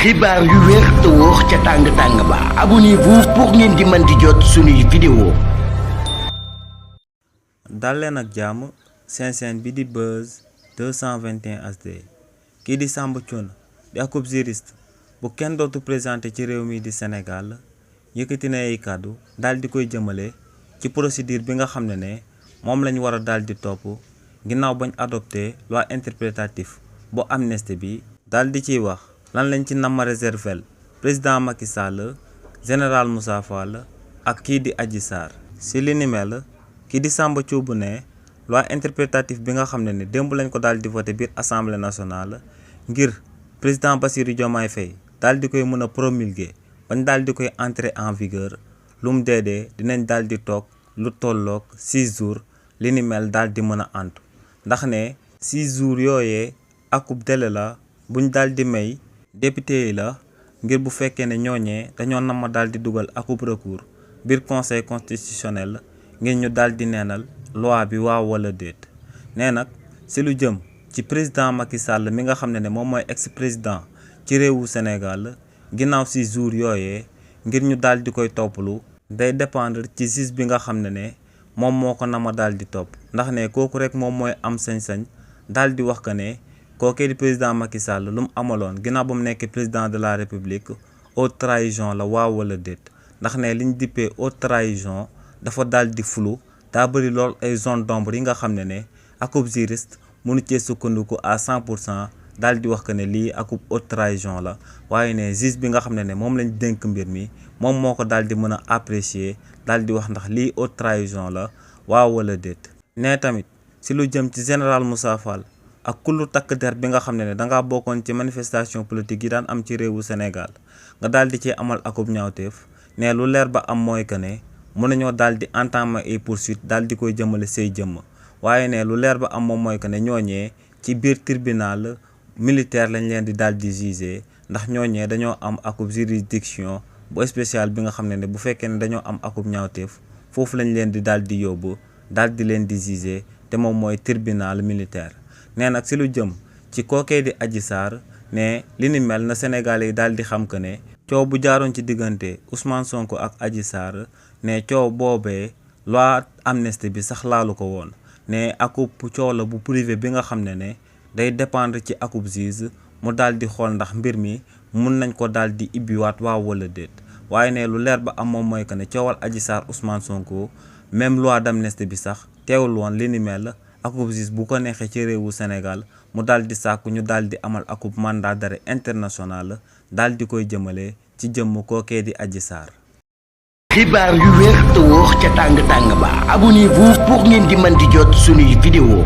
xibaar yu wér te wóor ca tàng-tàng ba abonnez-vous pour ngeen di mën di jot suñuy vidéo. dal leen ak jàmm seen chaîne bi di Buzz 221 HD kii di Samba Thioune di akub juriste bu kenn dootu présenté ci réew mi di Sénégal yëkkati na ay kàddu daal di koy jëmale ci procédure bi nga xam ne moom lañ war a daal di topp ginnaaw bañ adopté loi interprétative bu amnistie bi daal di ciy wax lan lañ ci nama réservel président Macky Sall général Moussa Fall ak kii di Adji Sarr si li ni mel kii di Samba Thioune ne loi interprétative bi nga xam ne démb lañ ko daal di voté biir assemblée nationale ngir président Bassirou Diomaye Faye daal di koy mën a promulguer bañ daal di koy entrer en vigueur lu mu deedee dinañ daal di toog lu tolloog 6 jours li ni mel daal di mën a antu ndax ne 6 jours yooyee akub délai la buñ daal di may député yi la ngir bu fekkee ne ñooñee dañoo nama daal di dugal akub recours biir conseil constitutionnel ngir ñu daal di neenal loi bi waaw wala déet nee nag si lu jëm ci président Macky Sall mi nga xam ne moom mooy ex président ci réewu Sénégal ginnaaw 6 jours yooyee ngir ñu daal di koy toppalu day dépendre ci juge bi nga xam ne moom moo ko nama daal di topp ndax ne kooku rek moom mooy am sañ-sañ daal di wax que ne kookee di président Macky Sall lu mu amaloon ginnaaw ba mu nekk président de la république haute trahison la waaw wala déet ndax ne liñ dippee haute trahison dafa daal di flou daa bëri lool ay zone d'ombre yi nga xam ne akub juriste mënu cee sukkandiku à 100% daal di wax que ne lii akub haute trahison la waaye ne juge bi nga xam ne moom lañ dénk mbir mi moom moo ko daal di mën a apprécier daal di wax ndax lii haute trahison la waaw wala déet. ne tamit si lu jëm ci général Moussa Fall ak kullu takk der bi nga xam ne dangaa bokkoon ci manifestation politique yi daan am ci réewu Sénégal nga daal di cee amal akub ñaawteef ne lu leer ba am mooy que ne mën nañoo daal di entamer ay poursuite daal di koy jëmale say jëmm waaye ne lu leer ba am moom mooy que ne ñooñee ci biir tribunal militaire lañ leen di daal di juger ndax ñooñee dañoo am akub juridiction bu spécial bi nga xam ne bu fekkee ne dañoo am akub ñaawteef foofu lañ leen di daal di yóbbu daal di leen di juger te moom mooy tribunal militaire. nee nag si lu jëm ci kookee di Adji Sarr ne li ni mel na Sénégal yi daal di xam que ne coow bu jaaroon ci diggante Ousmane Sonko ak Adji Sarr ne coow boobee loi amnistie bi sax laalu ko woon ne akub coow la bu privé bi nga xam ne day dépendre ci akub juge mu daal di xool ndax mbir mi mun nañ ko daal di ibbiwaat waaw wala déet waaye ne lu leer ba am moom mooy que ne coowal Adji Sarr Ousmane Sonko même loi d'amnistie bi sax teewul woon li ni mel akub juge bu ko neexee ci réewu Sénégal mu daal di sàkku ñu daal di amal akub mandat d'arrêt international daal di koy jëmale ci jëmm kookee di Adji Sarr. xibaar yu wér te wóor ca tàng-tàng ba abonnez-vous pour ngeen di mën di jot suñuy vidéo.